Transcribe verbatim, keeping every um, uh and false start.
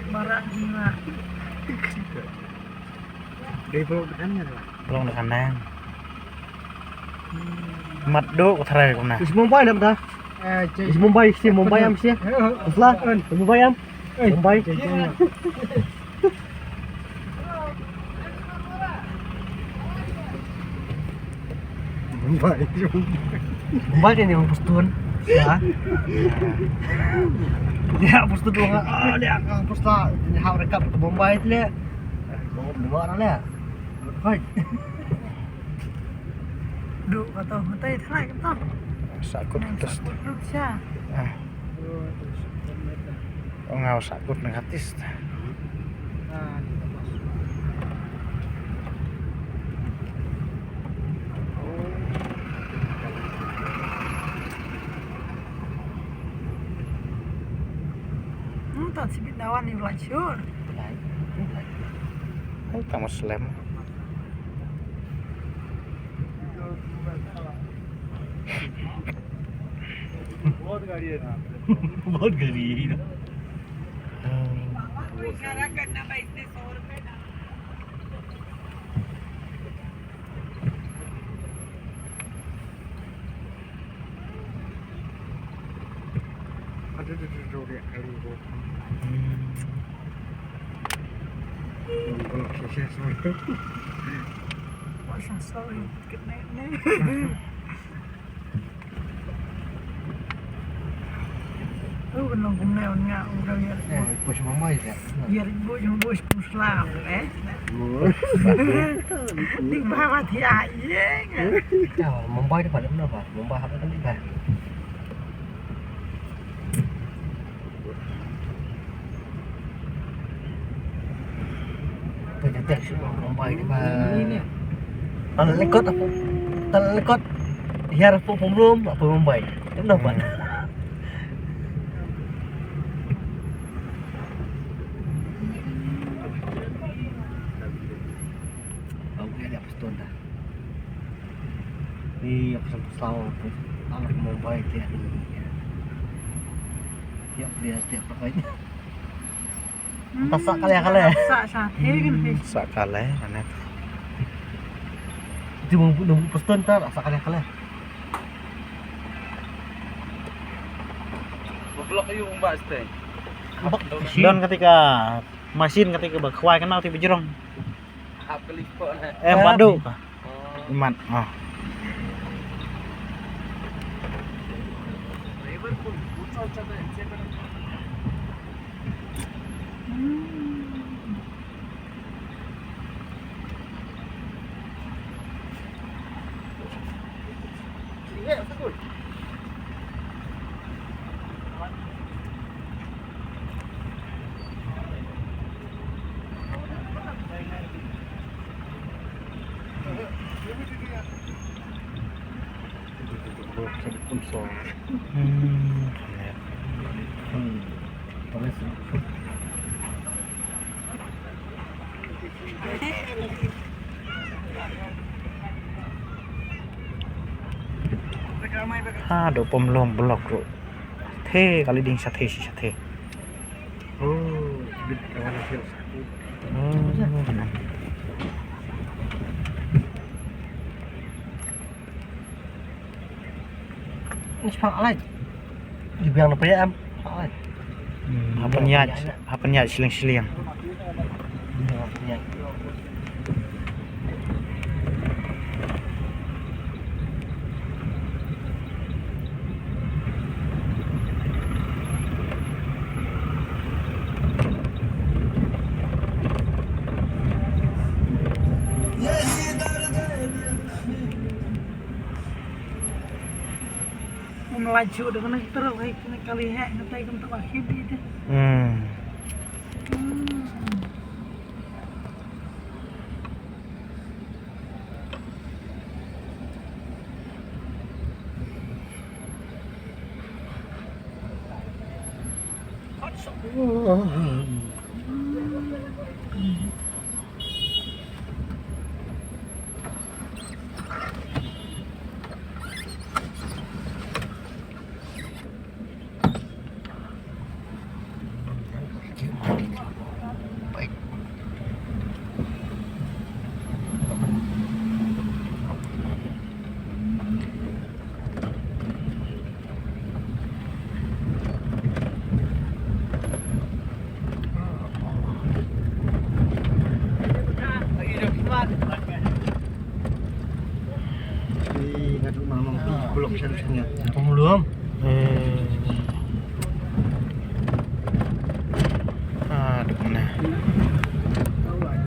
Barak jiwa. Dari Pulung Tekan ya, Pak? Pulung Tekan nang. Mat duk ko tharai ko na. Is Mumbai na bata. Eh, cik. Is Mumbai, si Mumbai am si. Usla, Mumbai am. Eh, Mumbai. Cik, cik. Mumbai. Mumbai dia ni orang Pastun. Ya. Dia Pastun tu orang. Ah, dia orang Pastun. Ini hak rekap ke Mumbai tu le. Kau dengar orang le. Hai. Duk kata, matai tharai kata. Sakut. Sakut duk sha. Ah. Ong nga sakut na katis. Hmm, ta sibit dawan ni, Black Shore. Ai, ta Muslim. बहुत गाड़ी है ना। बहुत गाड़ी है ना। Oh, nong kumne on nga, on nga. Eh, push mama ya. Ya, boy, boy, push lah, eh. Di bawah dia, iya. Ya, Mumbai depan mana, Pak? Mumbai apa kan depan? Pynjatek shu Mumbai ba. Tal lekot apa? Tal lekot. Hiar apa pemlum apa Mumbai? Kenapa? Bau dia dia Pastun dah. Ni aku sampai selalu tu. Anak Mumbai dia ni. Ya, dia setiap pakai. Ta sa kale kale. Sa sa the kan ni. Sa kale ane. Ti mung bu nung Pastun ta sa kale kale. Blok ayu mbak stay. Don katika masin katika ba khwai kana ti bejrong. Hap kali ko na. Eh, padu ka. Imat. Ah. Ha, do pom lom blok ru. The kali ding sa the si sa the. Oh, bit kawan hasil satu. Oh. Ni sepang alai. Dibiang na paya am. Alai. Hmm, hapan ya, hapan ya siling-siling. Hapan ya. Mlaju da kane ka trok hai kane kali heh, kata kam taba khim ite. Hmm. Hmm. Pom lum. Eh.